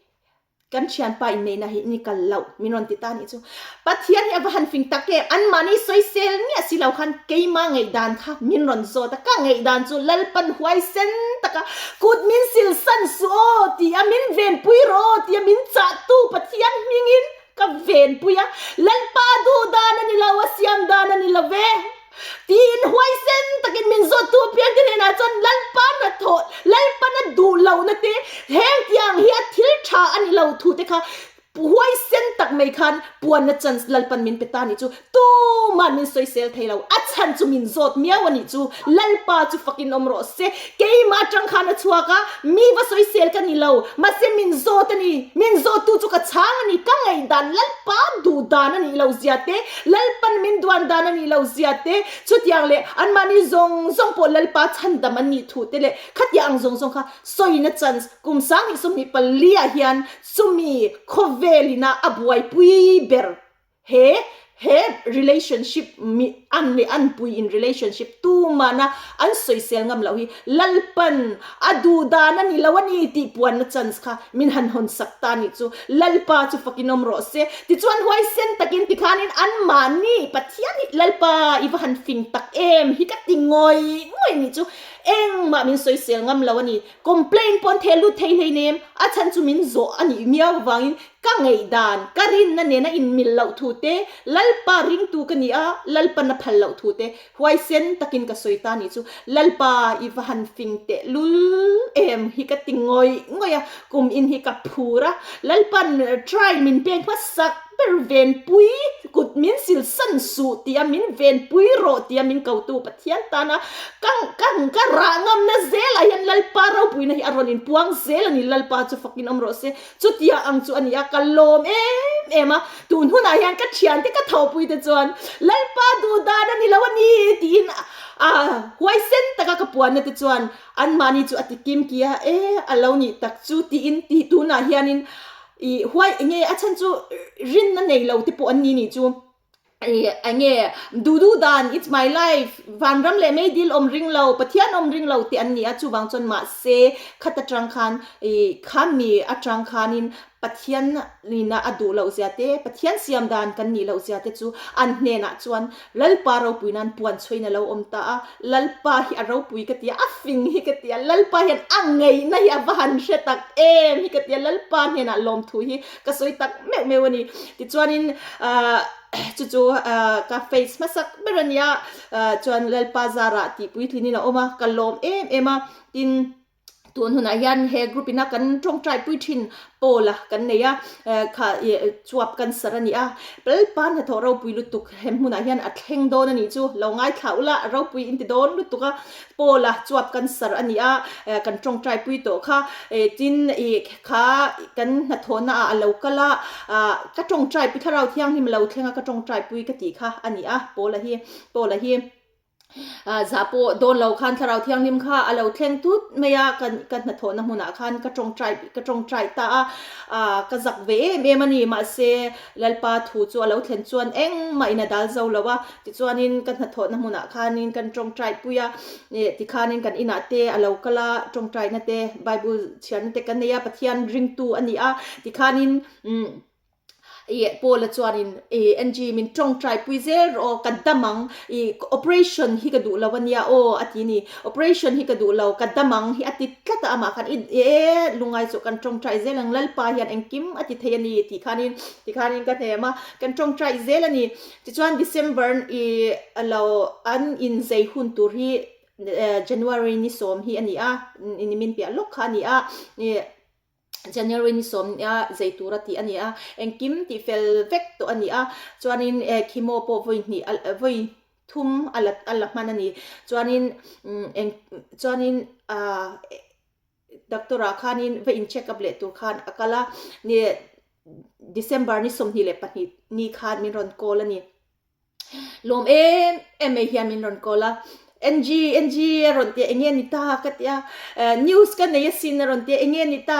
S1: Kan thianpa inneihna hi ni kal loh min rawn ti ta nih chu. Pathian hi a va han fing tak em? Anmahni sawisel miah si lo khan keima ngaihdan kha min rawn zawt a, ka ngaihdan chu Lalpan huaisen taka kut min silsan suh aw tia min venpui rawh aw tia min chahtu Pathian hmingin. venpui a, Lalpa duh dan a ni lo, a siam dan a ni lo ve. Tiin huaisen takin min zawttu apiangte hnenah chuan Lalpa hnathawh, Lalpan a duh lohna te, heng tiang hi a thil tha a ni lo thu te kha huaisen tak mai khan puanna chance Lalpan min pe ta nih chu tuman min sawisel thei lo. A chhan chu min zawt miau a nih chu. Lalpa chu fakin awm rawh se. Keimah atang khan a chhuak a, mi va sawisel ka ni lo. Mahse min zawt a ni. Min zawttu chu ka chhang a ni. Ka ngaihdan Lalpa duh dan a nih lo zia te, Lalpan min duan dan a nih lo zia te, chutiang leh anmahni zawng zawng pawh Lalpa chhandam an nih thu te leh khatiang ang zawng zawng kha sawina chance kum 2024 ah hian chumi khawvelina a buaipui ber he he relationship mi an leh anpui in relationship tumahna an sawisel ngam loh hi Lalpan a duh dan a ni lo a ni tih puanna chance kha min han hawn sak ta nih chu Lalpa chu fakin awm rawh se. Tichuan huaisen takin tikhanin anmahni Pathian hi Lalpa i va han fing tak em hi ka ti ngawih ngawih nih chu engmah min sawisel ngam lo a ni. Complaint pawh an theh lut thei hleinem a chhan chu min zawh a nih miau avangin Ka ngaihdan, ka rinna nena inmil loh thu te, Lalpa ringtu ka ni a, Lalpan a phal loh thu te, huaisen takin ka sawi ta nih chu, Lalpa i va han fing teh lul em hi ka ti ngawih ngawih a, kum in hi ka phur a, Lalpan try min pek hmasak ber venpui kut min sil san suh tia min venpui rawh tia min kotu Pathian tana ka ka ka rah ngamna zelah hian Lalpa ropuina hi a rawn inpuang zel a ni, Lalpa chu fakin awm rawh se. Chutia ang chu a ni a, ka lawm em em a, tun hunah hian ka thiante ka thawhpui te chuan Lalpa duh dan a ni lo a ni tiin a huaisen taka ka puanna te chuan anmahni chu a ti kim ki a, e a lo nih tak chu tiin tih tunah hianin i huai enge a chhan chu rinna nei lo te pawh an ni nih chu. Enge duh duh dan it's my life vanram leh meidil awm ring lo Pathian awm ring lo tih an ni a chuvang chuan mahse khat atang khan ih khami atang khanin Pathian nina a duh loh zia te Pathian siam dan kan nih loh zia te chu an hnenah chuan Lalpa ropui nan puan chhuain a lo awm ta a Lalpa hi a ropui ka ti a a fing hi ka ti a Lalpa hian a ngaihna hi a va han hre tak em hi ka ti a Lalpa hnenah lawmthu hi ka sawi tak meuh meuh a ni. Tichuanin ahh chu chu ahh ka face hmasak ber a nia ahh chuan Lalpa zarah tih puitlinin a awm a, ka lawm em em a. Tin, tun hunah hian he group ina kan tawngtai pui thin pawl a kan nei a, eh kha ih chuap cancer a ni a. Lalpa hnathawh ropui lutuk he hmunah hian a thleng dawn a nih chu lo ngaithla ula ropui in ti dawn lutuk a. Pawl a chuap cancer a ni a, eh kan tawngtai pui tawh kha. Eh tin ih Kha kan hnathawhna ah a lo kal a, ah ka tawngtai pui thlarau thianghlim a lo thleng a ka tawngtai pui ka tih kha a ni a, Paula hi Paula hi ah zah pawh dawn lo khan thlarau thianghlim kha a lo thleng tut mai a ka ka hnathawhna hmunah khan ka tawngtai ka tawngtai ta a, ah ka zak ve em em a ni mahse Lalpa thu chu a lo thlen chuan engmah in a dal zo lo a, tichuanin ka hnathawhna hmunah khanin kan tawngtai pui a, ih tikhanin kan inah te a lo kal a, tawngtaina te Bible chhiarna te kan nei a, Pathian ringtu a ni a, tikhanin umm ih Paula chuanin ih Angie min tawngtai pui zel rawh aw ka dam ang ih operation hi ka duh lo a nia aw a ti a ni, operation hi ka duh lo ka dam ang hi a ti tlat a amah khan i e lungai chu kan tawngtai zel ang Lalpa hian engkim a ti thei a ni tih khanin tikhanin ka hnem a kan tawngtai zel a ni tichuan December i lo an inzei hun tur hi January ni sawm hi a ni a nimin piah lawk kha a ni a ih January ni sawm nia zei tura tih a ni a engkim tih fel vek tawh a ni a chuanin chemo pawh vawi hnih vawi thum a la a la hman a ni chuanin eng chuanin ah doctor ah khanin va in check up leh tur khan a kal a ni December ni 22 ni khan min rawn call a ni. Lawm em em mai hian min rawn call a, NG NG a rawn tia enge ni ta ka tia news ka nei asin a rawn tia enge ni ta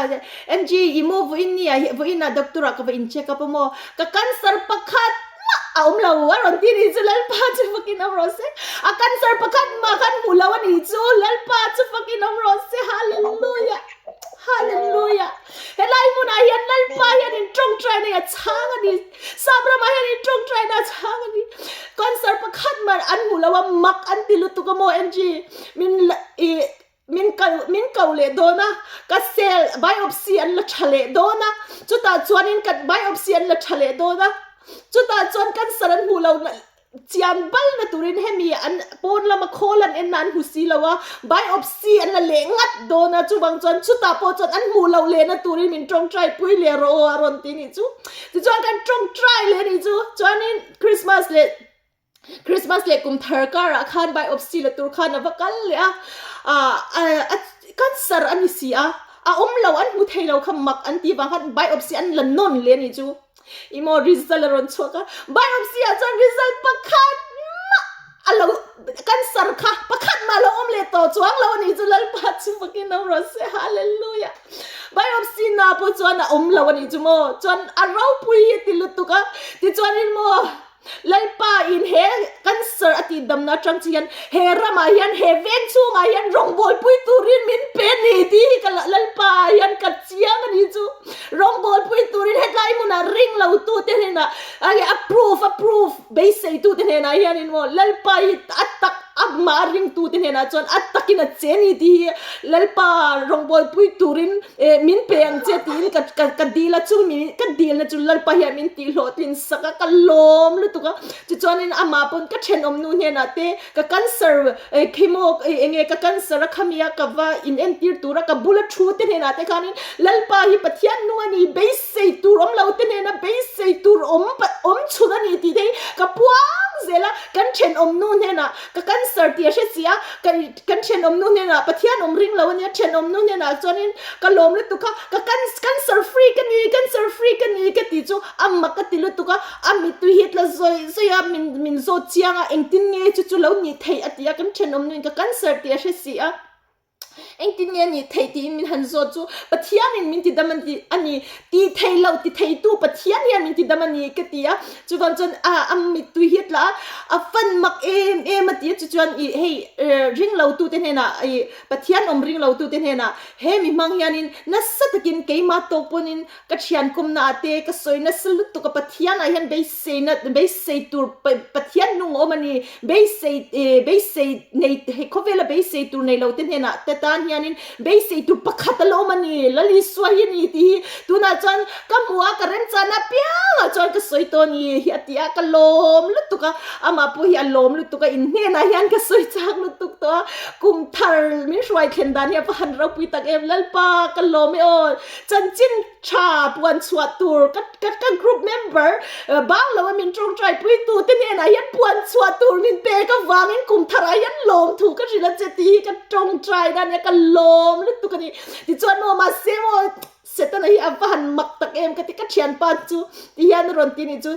S1: NG i maw vawiin ni ah hian vawiin ah doctor ah ka va in check up a maw ka cancer pakhat mah a awm lo a rawn ti ni chu Lalpa chu fakin awm rawh se a cancer pakhat mah khan hmuh lo a ni chu Lalpa chu fakin awm rawh se hallelujah hallelujah helai hmunah hian Lalpa hian in tawngtai nei a chhang a ni. Sap ramah hian in tawngtaina a chhang a ni. Cancer pakhat mah an hmu lo a, mak an ti lutuk a maw MG? Min i Min kal min ko leh dawn a, ka cell biopsy an la tha leh dawn a, chutah chuanin ka biopsy an la tha leh dawn a, chutah chuan cancer an hmuh loh chian bal na turin hemi an pawn lama khawl an en na an hmu si lo a, biopsy an la leh ngat dawn a, chuvang chuan chutah pawh chuan an hmuh loh leh na turin min tawngtai pui leh rawh aw a rawn ti nih chu. Tichuan kan tawngtai leh nih chu, chuanin Christmas leh Christmas leh kum thar karah khan biopsy la tur khan a va kal leh a, ah cancer a ni si a, a awm lo an hmu thei lo kha mak an tih vang khan biopsy an la nawn leh a nih chu. Ih maw result a rawn chhuak a, biopsy ah chuan result pakhat mah a lo cancer kha pakhat mah a lo awm leh tawh chuang lo a nih chu Lalpa chu fakin awm rawh se Hallelujah. Biopsy na pawh chuan a awm lo a nih chu maw, chuan a ropui hi a ti lutuk a, tichuanin maw Lalpa in he cancer a tih damna atang chi hian he ramah hian he veng chhungah hian rawngbawlpui turin min pe ni tih hi ka Lalpa ah hian ka chiang a ni chu. Rawngbawlpui turin hetlai hmunah ring lo tu te hnenah a proof a proof beisei tu te hnenah hianin maw Lalpa hi a tak amah ringtu te hnenah chuan a takin a che ni tih hi Lalpa rawngbawlpui turin Eh, min pe ang che tiin ka ka ka dil a chu mi ka dilna chu Lalpa hian min tih hlawhtlin sak a, ka lawm lutuk a. Tichuanin amah pawn ka thenawm nu hnenah te ka cancer eh chemo eh enge ka cancer a khami a ka va in entir tur a ka bula thu te hnenah te khanin Lalpa hi Pathian nung a ni, beisei tur awm lo te hnena beisei tur awm awm chhun a ni tih te hi ka puang zel a. Kan thenawm nu hnenah ka cancer tih a hre si a, ka Kan thenawm nu hnenah Pathian awm ring lo a nia, thenawm nu hnenah chuanin ka lawm lutuk a, ka cancer free ka ni, cancer free ka ni ka tih chu a mak ka ti lutuk a, a mittui hi tla zawih zawih a, min min zawt chiang a, engtin nge chu chu lo nih theih a ti a, kan thenawm nuin ka cancer tih a hre si a, engtin nge nih theih tiin min han zawt chu Pathianin min ti dam a ni, ti thei lo ti theitu Pathian hian min ti dam a ni ka ti a, chuvang chuan a a mittui hi a tla a, a fan mak em em a ti a, chuchuan ih hei ring lo tute hnenah ih Pathian awm ring lo tute hnenah he mi hmang hianin nasa takin keimah tawk pawnin ka thian kawmna ah te ka sawi nasa lutuk a Pathian ah hian beiseina beisei tur Pathian hnung a awm a ni beisei beisei nei hei khawvela beisei tur nei lo te hnenah te tan hianin Beisei tur pakhat a lo awm a ni, Lal Isua hi a ni tih hi tunah chuan ka hmu a, ka remchana piangah chuan ka sawi tawh a ni hi a ti a, ka lawm lutuk a, amah pawh hi a lawm lutuk a, in hnenah hian ka sawi chak lutuk tawh a, kum thar min hruai thlen dan hi a va han ropui tak em, Lalpa ka lawm e aw, chanchin tha puan chhuah tur ka ka ka group member bang lo a min tawngtai pui tu te hnenah hian puan chhuah tur min pek avangin kum tharah hian lawm thu ka hrilh a che tih hi ka tawngtai na ania ka lawm lutuk a ni tichuan maw mahse maw Setana hi a va han mak tak em ka ti ka thianpa chu ti hian a rawn ti nih chu.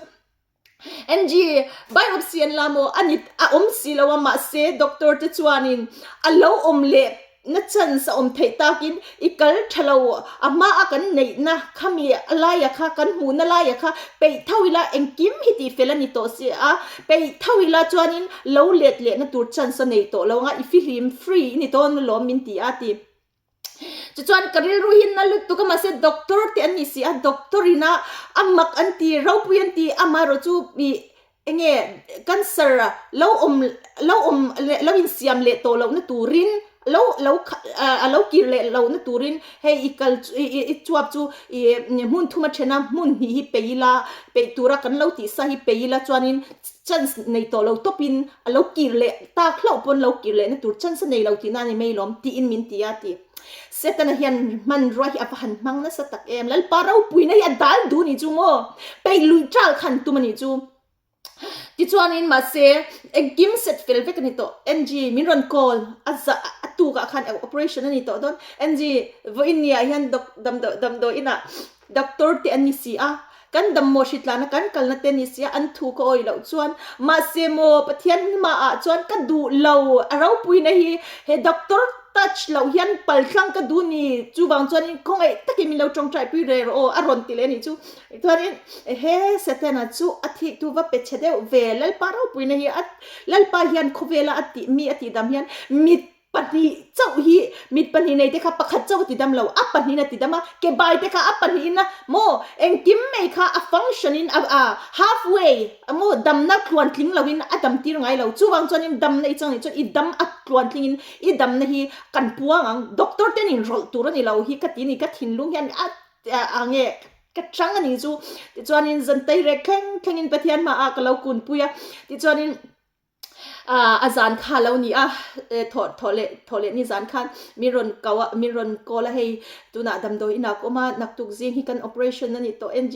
S1: NG, Biopsy an la maw? A ni, a awm si lo a, mahse doctor te chuanin a lo awm leh na chance a awm theih takin i kal tha lo, a hma a kan neihna khami a laia kha kan hmuhna laia kha peih tho ila engkim hi tih fel a ni tawh si a, peih tho ila chuanin lo let lehna tur chance a nei tawh lo anga i fihlim free i ni dawn alawm min ti a ti. Tichuan ka rilru hi na lutuk a mahse doctor te an ni si a doctor ina a mak an ti ropui an ti amaherawh chu ih enge cancer lo awm lo awm leh lo insiam leh tawh lohna turin lo lo a lo kir leh lohna turin hei i kal chu i i chuap chu ih hmun thum a then a hmun hnih hi peih ila peih tura kan lo tih sa hi peih ila chuanin chance nei tawh lo tawpin A lo kir leh tak hlauh pawn lo kir lehna tur chance a nei lo tihna a ni mai lawm tiin min ti a ti. Setana hian hmanrua hi a va han hmang nasa tak em. Lalpa ropuina hi a dal duh ni chu maw? Peih lui ṭal khan tum a nih chu. Tichuanin mahse engkim set fel vek a ni tawh. NG min rawn call a za a tukah khan operation a ni tawh dawn. NG vawiin ni ah hian doc damdawi damdawi inah Doctor te an ni si a, kan dammaw hritlana kan kalna te ni si a, an thu ka awih loh chuan mahse maw Pathian hma ah chuan ka duh lo, a ropuina hi he doctor touch loh hian paltlang ka duh ni, chuvang chuanin khawngaih takin min lo tawngtai pui reh rawh aw a rawn ti leh a nih chu. Chuanin he Setana chu a thih tu va pe chhe deuh ve, Lalpa ropuina hi a Lalpa hian khawvela a tih mi a tih dam hian mit. Pahnih chauh hi mit pahnih nei te kha pakhat chauh a ti dam lo, a pahnihin a ti dam a, ke bai te kha a pahnihin a maw engkim mai kha a function in a a half way a maw damna tluan tling lo in a dam tir ngai lo. Chuvang chuanin damna i chang nih chuan i dam a tluan tling in i damna hi kan puang ang. Doctor ten in rawlh tur a ni lo hi ka ti ni ka thinlung hian a a nge ka chang a ni chu. Tichuanin zan tei rek thleng thlengin Pathian hmaah ka lo kunpui a, tichuanin A zan kha lo ni a, thawh thawh leh thawh leh ni zan khan min rawn ko a, min rawn call a hei tunah damdawi inah ka awm a, naktuk zing hi kan operation a ni tawh NG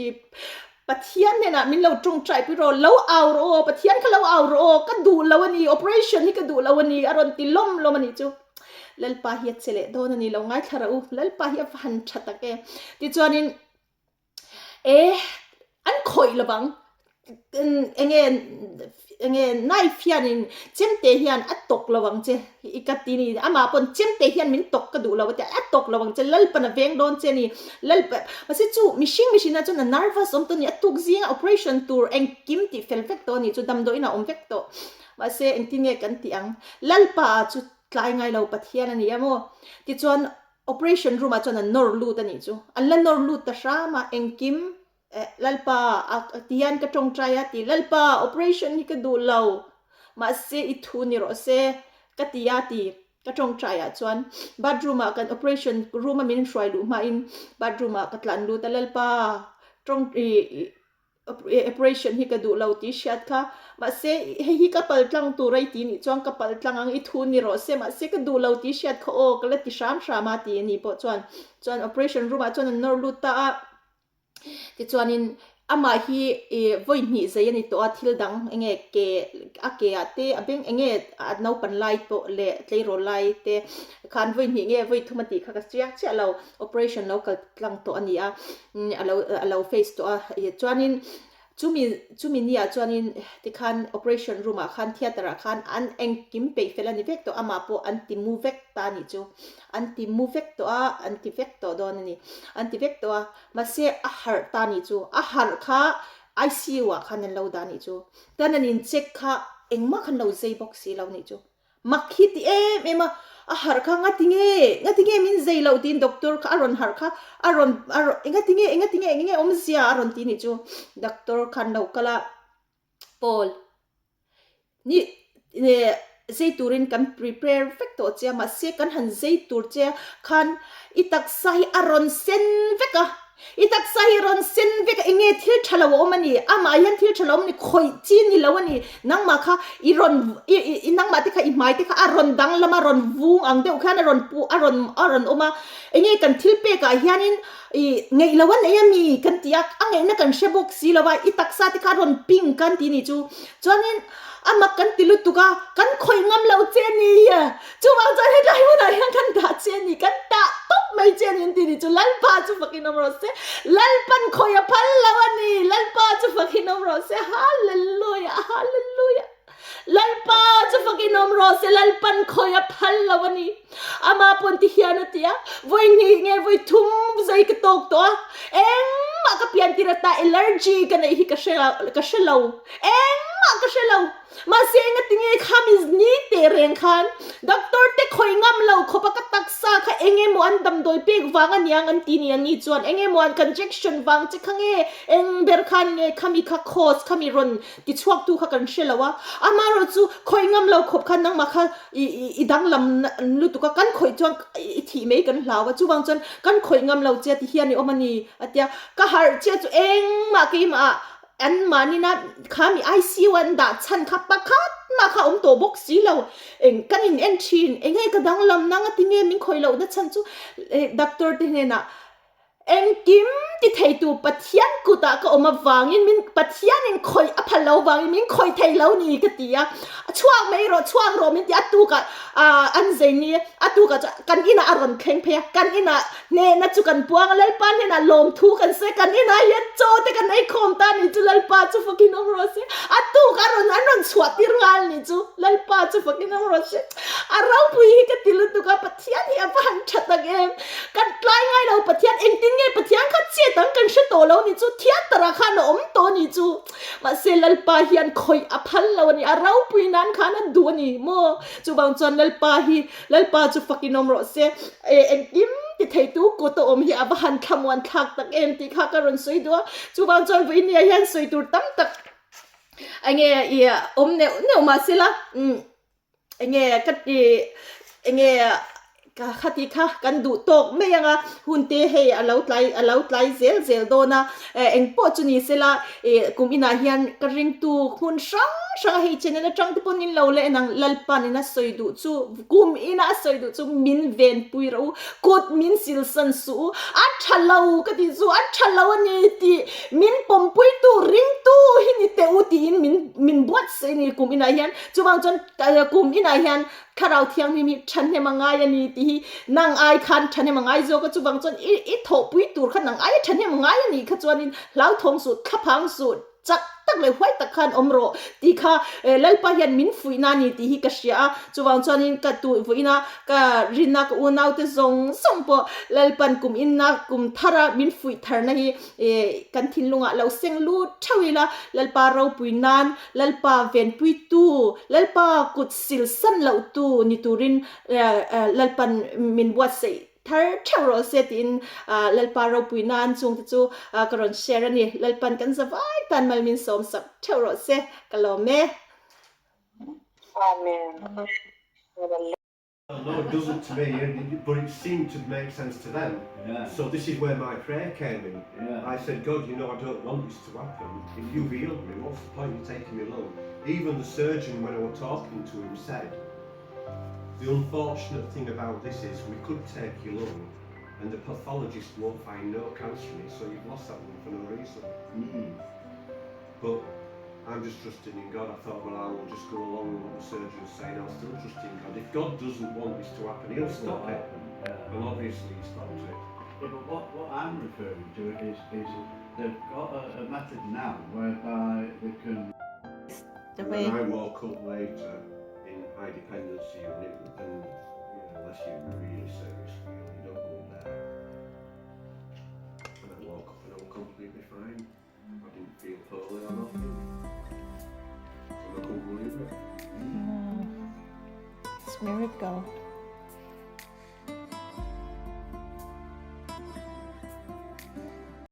S1: Pathian hnenah min lo tawngtai pui rawh, lo au rawh aw, Pathian kha lo au rawh aw, ka duh lo a ni, operation hi ka duh lo a ni a rawn ti lawm lawm a nih chu. Lalpa hi a che leh dawn a ni, lo ngaithla rawh u, Lalpa hi a va han tha tak e. Tichuanin. E an khawih lovang enge enge knife hianin chemte hian a tawk lo ang che i ka ti ni amah pawn chemte hian min tawk ka duh lo a tia a tawk lo ang che lalpan a veng dawn che a ni lalpa mahse chu mihring mihrinah chuan a nervous awm tawh a ni a tuk zinga operation tur engkim tih fel vek tawh a ni chu damdawiin a awm vek tawh mahse engtin nge kan tih ang lalpa chu tlai ngai lo Pathian a ni a maw tichuan Operation room ah chuan an nawr lut a nih chu. An la nawr lut ta hram a, engkim eh Lalpa a ti hian ka tawngtai a ti, Lalpa operation hi ka duh lo, mahse i thu ni rawh se ka ti a ti ka tawngtai ah chuan bathroom ah kan operation room a min hruai luh hmain bathroom ah ka tlan lut a, Lalpa tawng ih Operation hi ka duh lo tih hriat kha. Mahse, hei hi ka pal tlang tur a i ti nih chuan ka pal tlang ang i thu ni rawh se, mahse ka duh lo tih hriat kha aw ka la ti hram hram a ti a ni pawh chuan. Chuan operation room ah chuan an nawr lut ta a. Tichuanin amah hi ih vawi hnih zei a ni tawh a, thil dang eng nge ke a ke ah te a beng eng nge a naupan lai pawh leh tleirawl lai te khan vawi hnih nge vawi thum a tih kha ka chiang chiah lo. Operation lo kal tlang tawh a ni a. a lo a lo face tawh a chuanin chumi chumi ni ah chuanin tikhan operation room ah khan theatre ah khan an engkim peih fel a ni vek tawh amah pawh an ti mu vek ta a nih chu an ti mu vek tawh a an ti vek tawh dawn a ni an ti vek tawh a mahse a harh ta a nih chu a harh kha I_C_U ah khan an lo dah a nih chu tan an in check kha engmah khan lo zei bawk si lo a nih chu. Mak hi ti em em a, a harh kha nga tinge, nga tinge min zei loh tiin doctor kha a rawn harh kha, a rawn a rawn enga tinge enga tinge eng nge awmzia a rawn ti nih chu doctor khan lo kal a, Paul ni zei turin kan prepare vek tawh che a mahse kan han zei tur che khan i taksa hi a rawn sen vek a. I taksa hi rawn sen vek a, enge thil tha lo a awm a ni, amah hian thil tha lo a awm a ni, khawih chi ni lo a ni, nangmah kha i rawn i i nangmah te kha i hmai te kha a rawn danglam a rawn vung ang deuh khan a rawn pu a rawn a rawn awm a, enge kan thil pek ah hianin i ngeih lo a nei a mi kan ti a, a ngeihna kan hre bawk si lo a, i taksa te kha a rawn ping kan ti nih chu, chuanin a mak kan ti lutuk a, kan khawih ngam lo che a ni. Chuvang chuan hetlai hunah hian kan dah che a ni, kan tah tawp mai che a ni an ti ni chu Lalpa chu fakin awm rawh se, Lalpan khawi a phal lo a ni, Lalpa chu fakin awm rawh se, Hallelujah, Hallelujah. Lalpa chu fakin awm rawh se, Lalpan khawi a phal lo a ni. Ama pawn ti hian a ti a, vawi hnih nge vawi thum zai ka tawk tawh a, engmah ka pian tir ata allergy ka neih hi ka hre ka hre lo, engmah ka hre lo. Mahse engatinge kha mi ni teh reng khan doctor te khawih ngam lo khawp a ka taksa kha eng emaw an damdawi pek vang a niang an ti ni a ni chuan eng emaw an conjection vang che kha nge eng ber khan nge khami kha cause khami rawn ti chhuak tu kha kan hre lo a amaherawh chu khawih ngam lo khawp khan nangmah kha i i danglam lutuk a kan khawih chuan i thih mai kan hlau a chuvang chuan kan khawih ngam lo che ti hian i awm a ni a tia ka harh chiah chu engmah keimah ah An mahni-na kha mi ICU an dah chhan kha pakhat mah kha awm tawh bawk si lo. Eng kan in en thin, eng nge ka danglam na nga tinge min khawih loh na chhan chu doctor te hnenah engkim ti thei tu Pathian kutah ka awm avangin min Pathianin khawih a phal lo vangin min khawih thei lo ni ka ti a. Chhuak mai rawh, chhuak rawh min ti a, a tukah an zei ni a tukah chuan kan inah a rawn thleng phei a, kan inah Hnehna chu kan puang a, Lalpa hnenah lawmthu kan sawi, kan inah hian chaw te kan ei khawm. ta ni chu Lalpa chu fakin awm rawh se. A tuk a rawn an rawn chhuah tir nghal ni chu Lalpa chu fakin awm rawh se. A ropui hi ka ti lutuk a, Pathian hi a va han tha tak em. Kan tlai ngai lo Pathian, engtin nge Pathian kha chet ang kan hre tawh lo ni chu, theatre ah khan a awm tawh ni chu. Mahse Lalpa hian khawih a phal lo a ni, a ropui nan khan a duh a ni maw? Chuvang chuan Lalpa hi, Lalpa chu fakin awm rawh se, e engkim ti theitu kut a awm hi a va han thlamuan thlak tak em tih kha ka rawn sawi duh a. Chuvang chuan vawinia hian sawi tur tam tak enge i awm neuh neuh mahsela umm enge ka ti enge ka khati kha kan duh tawk mai anga hun te hei a lo tlai a lo tlai zel zel dawn a eh eng pawh chu ni sela ih kum inah hian ka ringtu hmun hrang hrang a hei channel atang te pawn in lo la en ang Lalpan in a sawi duh chu kum ina a sawi duh chu min venpui rawh u kut min silsan suh u a tha lo ka tih chu a tha lo a ni tih min pawmpui tu ringtu hi ni teh u tiin min min buatsaih a ni kum inah hian chuvang chuan kum inah hian Thlarau Thianghlim hi thahnem a ngai a ni tih hi nang ai khan thahnem a ngai zawk a, chuvang chuan i i thawhpui tur kha nang aia thahnem a ngai a nih kha chuanin hlauthawng suh, thlaphang suh, chak tak leh huai tak khan awm rawh tih kha Lalpa hian min fuihna a ni tih hi ka hria a, chuvang chuanin ka tuh vawiina ka rinna ka unaute zawng zawng pawh Lalpan kum inna kum thara min fuih tharna hi kan thinlungah lo seng lut theuh ila Lalpa ropui nan Lalpa venpuitu, Lalpa kut sil san lohtu ni turin Lalpan min buatsaih thar theuh rawh se tiin Lalpa ropui nan chungte chu ka rawn share a ni. Lalpan kan zavai tan mal min sawm sak theuh rawh se. Ka lawm e.
S2: Amen.
S3: No, it doesn't to me, but it seemed to make sense to them.
S4: Yeah.
S3: So this is where my prayer came in.
S4: Yeah.
S3: I said, God, you know, I don't want this to happen. If you've healed me, what's the point in taking me along? Even the surgeon, when I was talking to him, said, the unfortunate thing about this is we could take your lung and the pathologist won't find no cancer in it, so you've lost that lung for no reason.
S4: Mm.
S3: But I'm just trusting in God. I thought, well, I will just go along with what the surgeon's saying. I'll still trust in God. If God doesn't want this to happen, he'll stop it.
S4: Yeah.
S3: And obviously he stopped it.
S4: Yeah, but what, what I'm referring to is, is they've got a, a method now whereby they can
S1: The
S3: And
S1: way
S3: then I woke up later in high dependency unit, and you know, unless you're really seriously ill, you don't go in there. And I woke up and I was completely fine. I didn't feel poorly or nothing. And I couldn't believe it.
S1: It's miracle.